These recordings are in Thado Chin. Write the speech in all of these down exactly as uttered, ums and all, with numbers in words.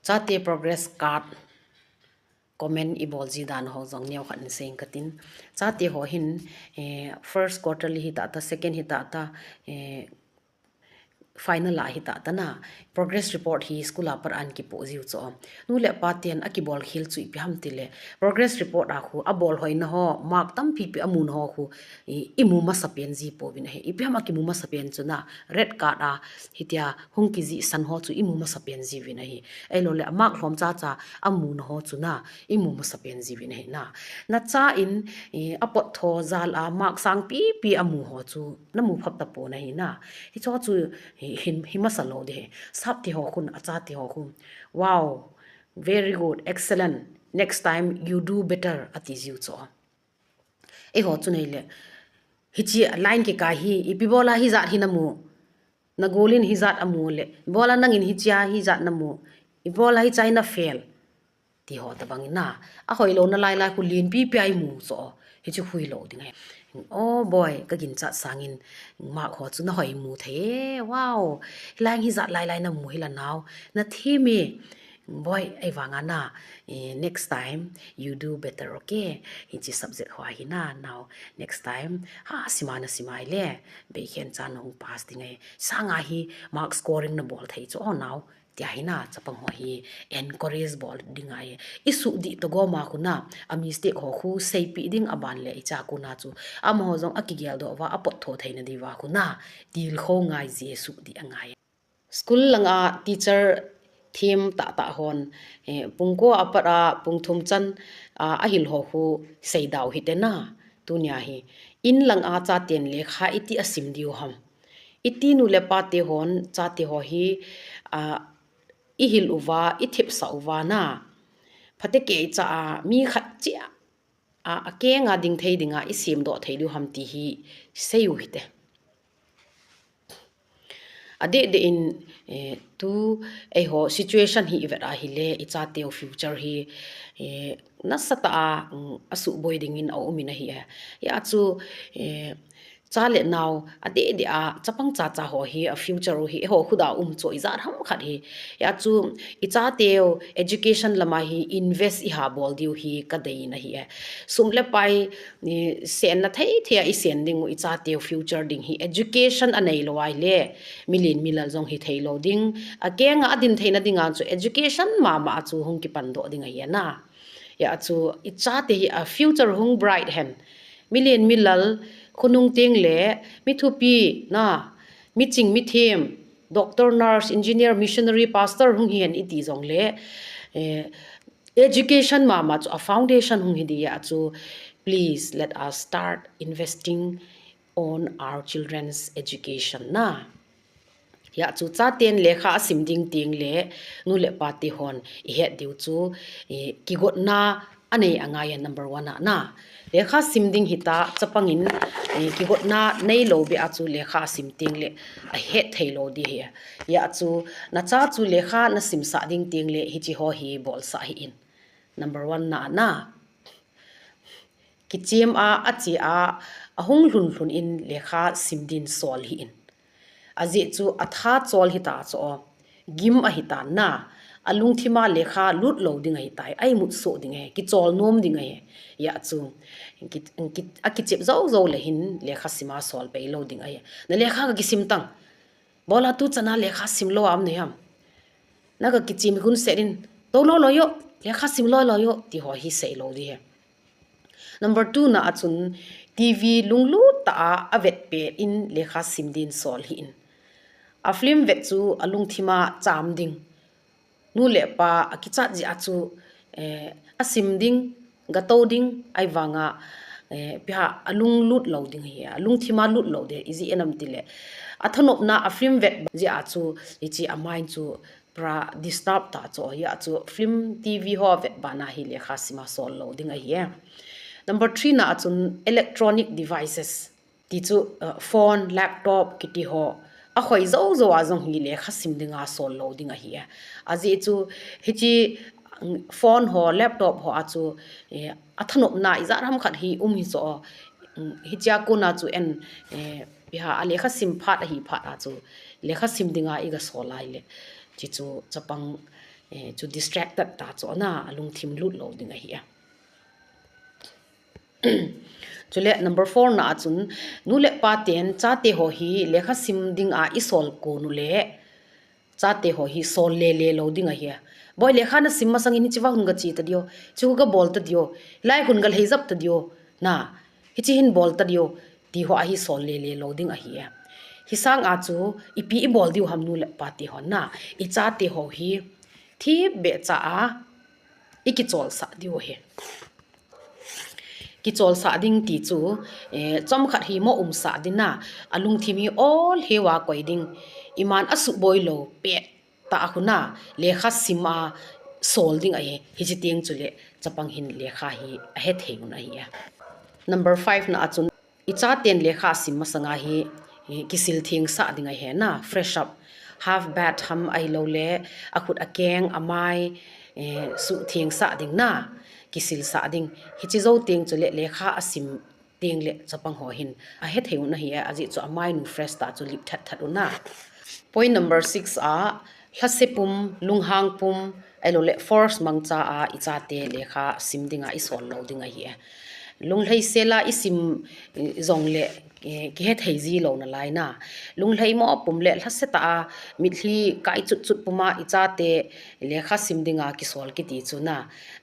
Chate progress card comment ibol ji dan ho jong neokhat in seiyin katin. Chate ho hin, eh, first quarterly hita ta, second hita ta, eh, final a hita ta na. Progress report hi school a pat a kipoh jiu chu. Nu le pa ten akibol khel chu ipi ham tile, progress report a khu abol hoina ho, mark tampi pi amun ho khu i, imu masapen ji pouvin ahi. Ipi ham a kimu masapen chu na, red card a hitia hung kijihsan ho chu imu masapen jiuvin ahi. Ahilou le, a mark lhom chacha amun ho chu na, imu masapen jiuvin ahi na. Nacha in, i, apot tho jal a mark sangpi pi amu ho chu namu phap tapon ahi na. Hicho chu hi, hi, hi masa lou ding ahi. Sap ti ho khun, acha ti ho khun, "Wow, very good, excellent. Next time you do better," ati jiu chu. Eiho chu nei le, hichi line kikai hi, ipi bola hijat hi namu. Nagol in hijat amu le, bola nangin hichia hijat namu. Ibola hichai na fail. Ti ho tabang in na. Ahoilou na lai lai khu len pi pi a imu chu. Hichi hoilou ding ahi. Oh boy, ka ginchat sangin mark ho chu nahoi mu thei. Wow. Hilai hijat lai lai namu hi la nao. Nathem e. Boy, ahivanga na, eh, next time you do better, okay? Hichi subject ho hi na, nao next time ha sima na sima le, beikhen cha nahung pass ding ahi. Sanga hi mark scoring nabol thei chu o nao. Tia hi na, chapang ho hi encourage bol ding ahi. Isudih to gom a khu na, a mistake ho khu seipeh ding, aban le icha khu na chu, amaho jong akigel doh uva, apot tho theina diuva khu na, tilkhou ngai jeh sudih angai. School langa teacher them tah tah hon, eh, pung ko apat a pung thum chan, ah, ahil ho khu seidau hite na, tunia hi. In langa chaten lekha iti asim diu ham. Iti nu le pa te hon chate ho hi, ah, ihil uva, ithepsah uva na. Phatecha a mi khat chia a, akenga ding thei dinga isemdoh thei diu ham ti hi seiu hite. Adeh deh in, eh, tu eiho situation hi ivet ahile, ichateu future hi, eh, nasatah a, mm, asuboi dingin aumin ahi e. Hia chu, eh, cha le nao, adeh deh a, chapang chacha ho hi, a future u hi, eiho khuta um chu ijat ham khat hi. Hia chu, ichateu education lama hi invest iha bol diu hi kadei in ahi e. Sum le pai, ni, senna thei thei a isen ding u, ichateu future ding hi education aneilou ahile, milen milal jong hithei lou ding. Akenga adin theina dinga chu education mama a chu hung kipan doh ding ahi na. Hia chu ichate hi a future hung bright hen. Milen milal, khonung teng le, mithupi, na, miching mithem, doctor, nurse, engineer, missionary, pastor hung hihen iti jongle, eh, education mama chu a foundation hung hi ding ahi chu, please let us start investing on our children's education na. Hia chu chaten lekha asim ding teng le nu le pa te hon ihet diu chu, eh, kigotna anei angai a number one a na. Lekha sim ding hita chapangin, eh, kigotna neilou beh a chu lekha asim teng le ahet thei lou ding ahi. Hia chu nacha chu lekha nasimsah ding teng le hichi ho hi bolsah hih in. Number one na na. Kichem a, ache a, ahung lhun lhun in lekha sim din sol hih in. Ajeh chu atha chol hita chu o, gim ahitan na, alungthima lekha lut lou ding ahitai, a imut soh ding ahi, kichol nom ding ahi. Hia chu, ki, ki, akichep jou jou le hin lekha sima sol pei lou ding ahi. Na lekha ka kisim tang. Bola tu chana lekha sim lou a um nahim. Na ka kichem gun set in, tou lou lou yo, lekha sim lou lou yo, ti ho hi sei lou ding ahi. Number two na a chun, T V lunglut tah a avet pet in lekha sim din sol hih in. A film vet chu alungthima cham ding. Nu le pa akichat jeh a chu, eh, asim ding, gatou ding, ahivanga, eh, ipi ham alung lut lou ding ahi, alungthima lut lou ding, ijeh inem itile. Athanopna a film vet jeh a chu, hichi a mind chu pura disturb ta chu, hia chu film, T V ho vet bana hi lekha sima sol lou ding ahi e. Number three na a chun electronic devices. Ti chu, uh, phone, laptop, kiti ho. Ahoi jou jou a jong hi lekha sim dinga sol lou ding ahi e. Ajeh chu, hichi, mm, phone ho, laptop ho a chu, eh, athanopna ijat ham khat hi um hi chu o. Mm, hichia kona chu en, eh, ipi ham a lekha sim phat ahi phat a chu. Lekha sim dinga iga sol lai le. Chi chu chapang, eh, chu distracted ta chu na, alungthim lut lou ding ahi a. Chule number four na a chun, nu le pa ten chate ho hi lekha sim ding a i sol kon u le, chate ho hi sol le le lou ding ahi a. Boi, lekha na sim masang in hichi va hung ga chi ta diu, chu ga bol ta diu, lai hung ga lhei jap ta diu, na, hichi hin bol ta diu, ti ho a hi sol le le lou ding ahi a. Hi sang a chu ipi i bol diu ham nu le pa te hon na, i chate ho hi thip beh cha a i kichol sah diu ahi. Kichol sah ding ti chu, eh, chomkhat hi mo um sah ding na, alungthim hi ol heuva koi ding, iman a suboi lou pet ta a hun a lekha sim a sol ding ahi, hichi teng chule chapang hin lekha hi a hethei un ahi a. Number five na a chun, i chaten lekha sim masanga hi, eh, kisil theng sah ding ahi na, fresh up, half bath ham ahilou le, a khut a keng, a mai, eh, suh theng sah ding na, kisil sah ding. Hichi jou teng chule lekha a sim teng le chapang ho hin a hethei un ahi a, ajeh chu a mai nu fresh ta chu lip that that un a. Point number six a, lhase pum, lunghang pum, ahilou le force mangcha a i chate lekha sim ding a i sol lou ding ahi a. Lunglhai sel a i sim, eh, jong le, eh, kihethei ji lou nalai na. Lunglhai mo pum le lhase ta a, mitlhi kai chut chut pum a i chate lekha sim ding a kisol kiti chu na,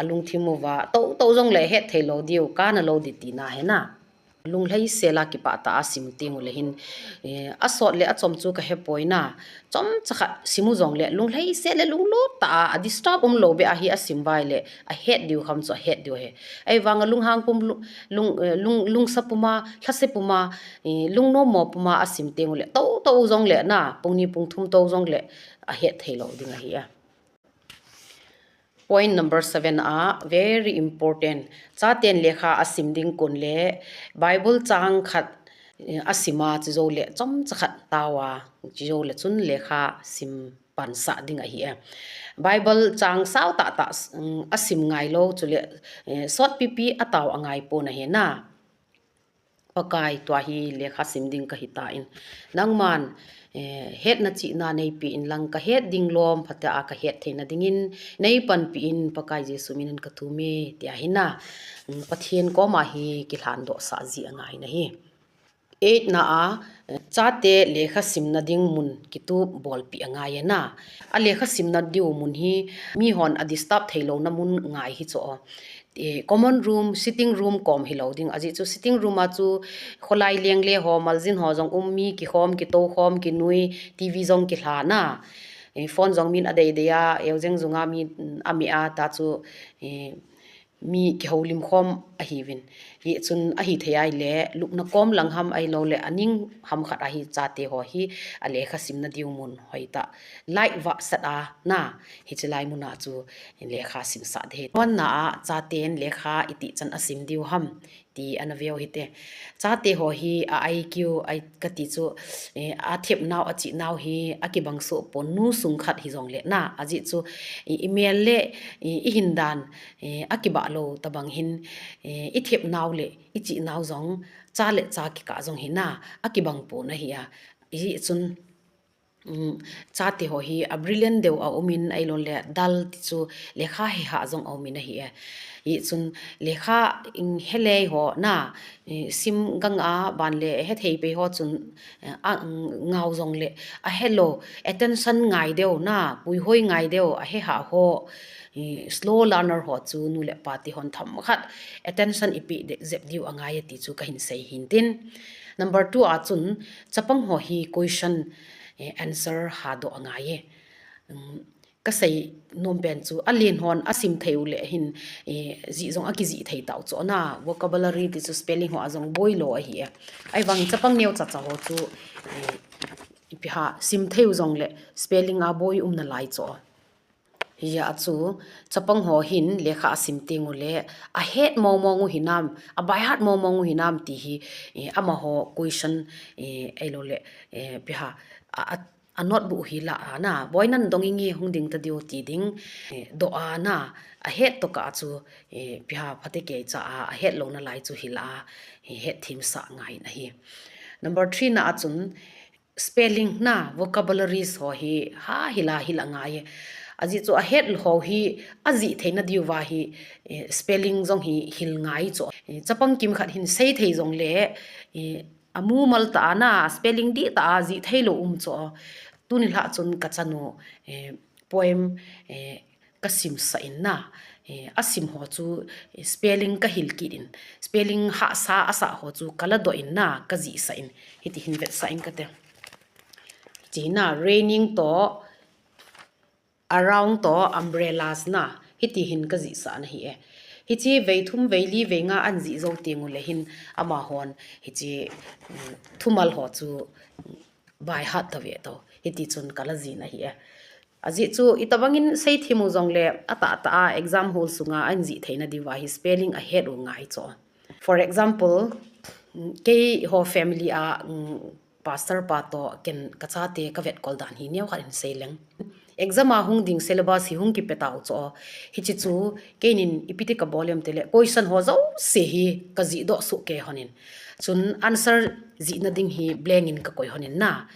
alungthim uva to to jong le hethei lou diu, kana lou di tina ahi na. Lunglhai sel a kipah ta a sim teng u le hin, eh, a sot le a chom chu ka hepoi na. Chomcha khat sim u jong le, lunglhai sel le lunglut ta a, a disturb um lou beh a hi a sim vai le, a het diu kham chu a het diu ahi. Ahivang a lunghang pum, lung, lung, eh, lung, lungsa pum a, lhase pum a, eh, lungnom mo pum a a sim teng u le, to to jong le na, pung ni pung thum to jong le, a hethei lou ding ahi a. Point number seven a, very important. Chaten lekha a sim ding kon le, Bible chang khat, eh, a sim a chi jou le, chomcha khat tao a, chi jou le chun lekha sim pan sah ding ahi a. Bible chang sao tah tah, mm, a sim ngai lou, chule, eh, sot pipi a tao a ngai pon ahi na. Pakai, tua hi lekha sim ding ka hi tan, nangman, eh, hetna chihna nei pe in lang, ka het ding lom phat a ka het theina dingin nei panpi in, Pakai Jesu min in ka thum e, tia hi na, mm, Pathen koma hi kilhan doh sah ji a ngai na hi. Eight na a, eh, chate lekha simna ding mun kitup bolpi a ngai e na. A lekha simna diu mun hi mihon a disturb thei louna mun ngai hi chu. Eh, common room, sitting room kom hi lou ding. Ajeh chu sitting room a chu kholai lengle ho, maljin ho jong um, mi kikhom, kitokhom, kinui, TV jong kilha na. Eh, phone jong min a dei dei a, eu jeng jung a mi, mm, a mi a ta chu, eh, mi kihoulim khom ahi uvin. Hichun ahi thei a ahile, lupna kom lang ham ahilou le, a ning ham khat a hi chate ho hi a lekha simna diu mun hoi ta. Light vah sat a na, hichi lai mun a chu lekha sim sah ding ahi. One na a chaten lekha iti chan a sim diu ham ti ana veu hite. Chate ho hi a IQ, a ka ti chu, eh, a thep nau, a chih nau hi a kibang soh pon, nu sung khat hi jong le na. Ajeh chu, i, i mel le, i, i hin dan, eh, a kibah lou tabang hin, eh, i thep nau le i chih nau jong, cha le cha kikah jong hi na, a kibang pon ahi a. Hichun, um, chate ho hi a brilliant deu a um in, ahilou le dull ti chu lekha he ha jong a um in ahi e. Hichun lekha in he lei ho na, eh, sim gang a ban le he thei pei ho chun, eh, a, mm, ngau jong le a he lou, attention ngai deu na, puihoi ngai deu, a he ha ho, eh, slow learner ho chu nu le pa ti hon themkhat attention i pe de, jep diu a ngai e ti chu ka hin sei hin tin. Number two a chun chapang ho hi question, eh, answer ha doh a ngai e. Um, ka sei nom pen chu, a len hon a sim thei u le hin, eh, jih jong a kijih thei tau chu na, vocabulary ti chu spelling ho a jong boi lou ahi e. Ahivang chapang neo cha cha ho chu, eh, ipi ham, sim thei u jong le spelling a boi um nalai chu. Hia chu chapang ho hin lekha a sim teng u le, a het mong mong u hinam, a by heart mong mong u hinam ti hi, eh, amaho question, eh, ahilou le, eh, ipi ham, a, a, a notebook hi la a na, boi nan dong inge hung ding ta diu ti ding, eh, doh a na, a het to kah chu, eh, ipi ham, phate kei cha a, a het louna lai chu hi la a, eh, het thim sah ngai na hi. Number three na a chun, spelling na, vocabularies ho hi, ha hi la, hi la ngai e. Ajeh chu ahet ho hi ajih theina diuva hi, eh, spelling jong hi hil ngai chu. Eh, chapang kimkhat hin sei thei jongle, eh, amumal tah a na, spelling dihtah a jih theilou um chu. Tuni lhah chun kachanu, eh, poem, eh, kasimsah in na, eh, asim ho chu, eh, spelling kahil kit in, spelling hahsa asah ho chu kaladoh in na, kajihsah in, hiti hin vetsah in kate. Hiche na, raining toh, around toh, umbrellas na, hiti hin kajihsah na ahi e. Hiche vei thum, vei li, vei nga ahin jih jou teng ule hin amahon hiche, mm, thumal ho chu, mm, by heart tave to. Hiti chun kala jih na ahi e. Ajeh chu itobang in seithem u jongle, atahtah a exam hall sunga ahin jih theina diuva hi spelling ahet u ngai chu. For example, mm, keiho family a, mm, pastor pa toh ken kachate kavetkol dan hi neokhat hin seileng. Exam a hung ding syllabus hi hung kipe tau chu. Hiche chu keinin ipi ti kabol em tile, question ho jouse hi kajih doh soh kei lhonin. Chun answer jihna ding hi blank in kakoi lhonin na.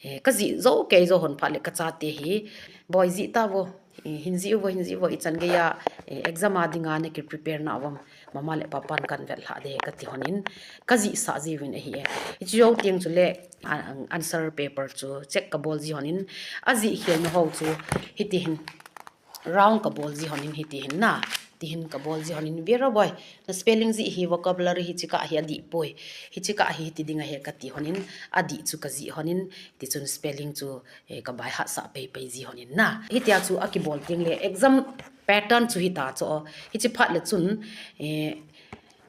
Eh, kajih jou kei jou lhon phat le kachate hi, "Boi, jih tauvo, eh, hin jih uvo, hin jih uvo, ichan geiya, eh, exam a dinga naki prepare nauvam, mama le papan kahin vet lhah de," kati lhonin, kajihsah jiuvin ahi e. Hiche jou teng chule, a, answer paper chu check kabol ji lhonin, ajih khelna ho chu hiti hin round kabol ji lhonin, hiti hin na, hiti hin kabol ji lhonin, "Vera boi, na spelling jih hi, vocabulary hiche kah hi adih poi, hiche kah hi hiti ding ahi," kati lhonin, adih chu kajih lhonin, hiti chun spelling chu, eh, ka by heart sah peipei ji lhonin na. Hitia chu akibol teng le exam pattern chu hita chu, hiche phat le chun, eh,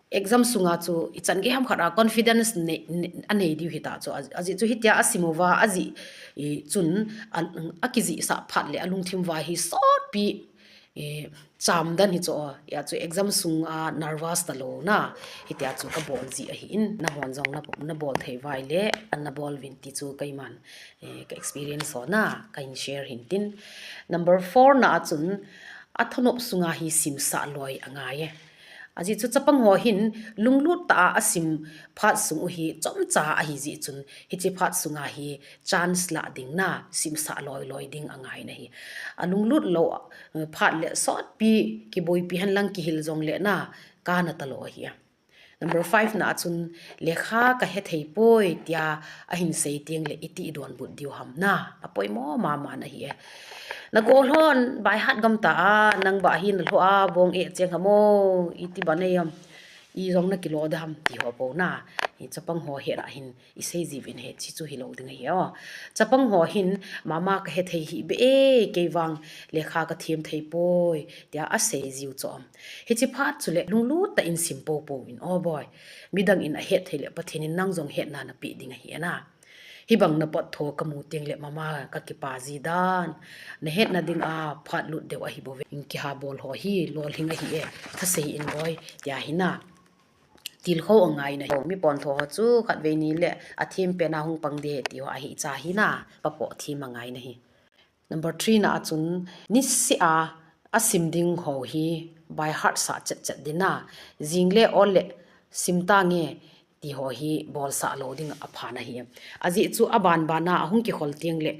exam sunga chu ichan gei ham khat a confidence nei, nei, anei diu hita chu. A, ajeh chu hitia asim uva ajih, eh, chun a, akijihsah phat le alungthim uva hi sotpi, eh, chamdan hi chu, hia chu exam sunga nervous talou na, hitia chu kabol ji ahin, nahon jong na, nabol thei uva ahile, nabol uvin ti chu keiman, eh, ka experience ho na, kahin share hin tin. Number four na a chun, athonop sunga hi simsah loi angai e. Ajeh chu chapang ho hin lunglut tah a asim phat sung u hi chomcha ahi jeh chun, hiche phat sunga hi chance lah ding na, simsah loi loi ding angai na ahi. Alunglut lou, eh, phat le sotpi kiboipi henlang kihil jongle na, kana talou ahi a. Number five na a chun, "Lekha kahe thei poi," tia ahin sei teng le iti idonbut diu ham na, apoimo mama na ahi e. "Nago lhon, by heart gam ta a, nang ba hi nalhoh a, bong e cheng ham o, iti ba nei ham, ijong nakilo de ham," ti ho bou na, i chapang ho hetna hin isei jiuvin ahi, hiche chu hilou ding ahi o. Chapang ho hin, "Mama kahe thei hih beh e, kei vang lekha kathem thei poi," tia asei jiu chu. Hiche phat chule lunglut tah in sim poupou in, "O boi, midang in ahet thei le Pathen in nang jong hetna napeh ding ahi e na. Hibang napot tho kamu teng le mama kakipa ji dan. Nahetna dinga phat lut deu ahi bouve. Kiha bol ho hi lolhing ahi e. Thase hih in boi," tia hi na. Tilkhou angai na ahi. Mi pontho ho chu khatvei ni le athem pen a hung pang de ti ho ahi cha hi na. Papoh them angai na ahi. Number three na a chun, niseh a asim ding ho hi by heart sah chet chet ding na. Jing le ol le sim tange ti ho hi bolsah lou ding apha na ahi. Ajeh chu aban ban a ahung kikhol teng le,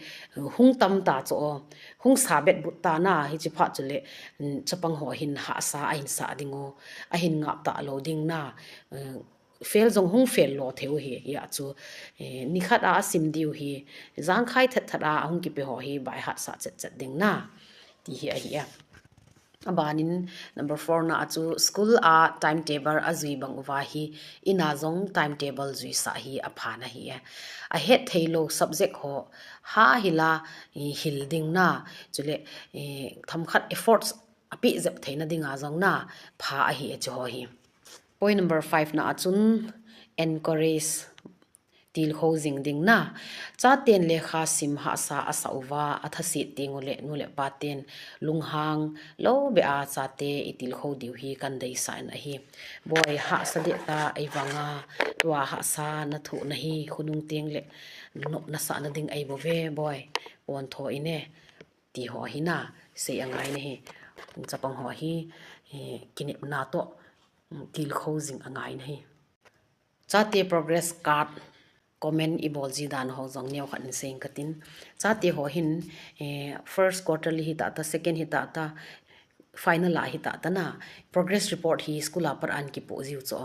hung tam ta chu o, hung sabet but ta na, hiche phat chule, mm, chapang ho hin hahsa ahin sah ding u, ahin ngap talou ding na, eh, fail jong hung fail lo thei u ahi, hia chu, eh, nikhat a asim diu hi, jangkhai thet thet a ahung kipe ho hi by heart sah chet chet ding na, ti hi ahi e. Abanin number four na a chu school a timetable ajui bang uva hi, in a jong timetable juisah hi apha na ahi e. Ahet thei lou subject ho ha hila, eh, hil ding na, chule, eh, themkhat efforts apeh jep theina dinga jong na, pha ahi e chu ho hi. Point number five na a chun encourage, tilkhou jing ding na. Chaten lekha sim hahsa asah uva, athaset teng ule nu le pa ten lunghang lou beh a chate itilkhou diu hi kahin deisah in ahi. Boi, hahsa deh ta, ei vang a tua hahsa nathoh na hi khonung teng le nop nasah na ding ahi bouve boi, pontho in e. Ti ho hi na, sei angai na ahi. Chapang ho hi, eh, kinepna toh, mm, tilkhou jing angai na ahi. Chate progress card Comment ibol ji dan ho jong neo khat in sei inge katin. Chate ho hin, eh, first quarterly hita ta, second hita ta, final a hita ta na, progress report hi school a pat a kipoh jiu chu.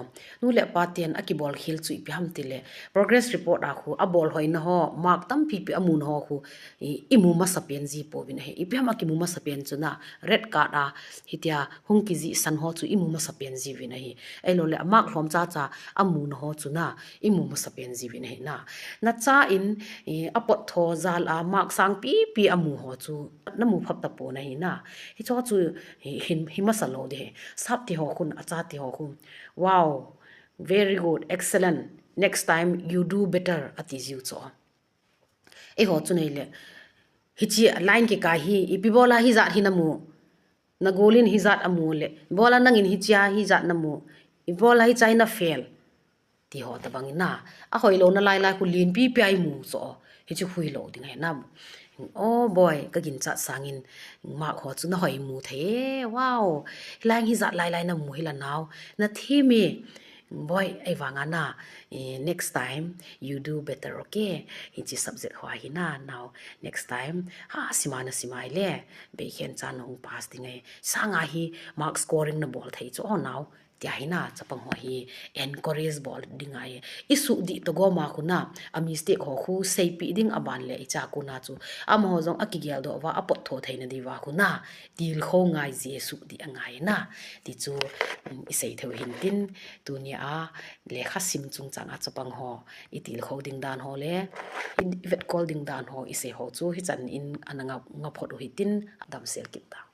Nu le pa ten akibol khel chu ipi ham tile, progress report a khu abol hoina ho, mark tampi pi amun ho khu, i, imu masa pen ji pouvin ahi. Ipi ham akimu masa pen chu na, red card a, hitia hung kijih san ho chu imu masa pen jiuvin ahi. Ahilou le, mark lhom cha cha amun ho chu na, imu masa pen jiuvin ahi na. Nacha in, i, apot tho jal a mark sang pipi amu ho chu namu phap tapon ahi na. Hicho chu hi, hi, hi masa lou ding ahi. Sap te ho khun, acha te ho khun. Wow, very good, excellent. Next time you do better, ati jiu chu. Eiho chu nei le. Hichi line kikai hi, ipi bola hijat hi namu. Nagol in hijat amu le. Bola nangin hichia hijat namu. Ipi bola hichia hi na fail. Ti ho tabang in na. Ahoilou na lai lai khu len pipi a imu chu. Hichu hoilou ding ahi na. Oh boy, kaginchat sangin mark ho chu nahoi mu thei. Wow. Hilai hijat lai lai namu hi la nao. Nathem e. Boy, ahivang a na, eh, next time you do better, okay? Hichi subject ho hi na, nao, next time ha sima na sima le, beikhen cha nahung pass ding ahi. Sanga hi mark scoring nabol thei chu, oh, nao. Tia hi na, chapang ho hi encourage bol ding ahi. Isuhdih to goma khu na, a mistake ho khu seipeh ding aban le icha khu na chu. Amaho jong akigel doh uva, apot tho theina diuva khu na. Tilkhou ngai jeh suhdih angai na. Ti chu, um, isei theiu hin tin, tunia lekha sim chungchang a chapang ho, itilkhou ding dan ho le, i, ivetkol ding dan ho, isei ho chu, hichan in ana nga, nga phot u hi tin, adamsel kit tau.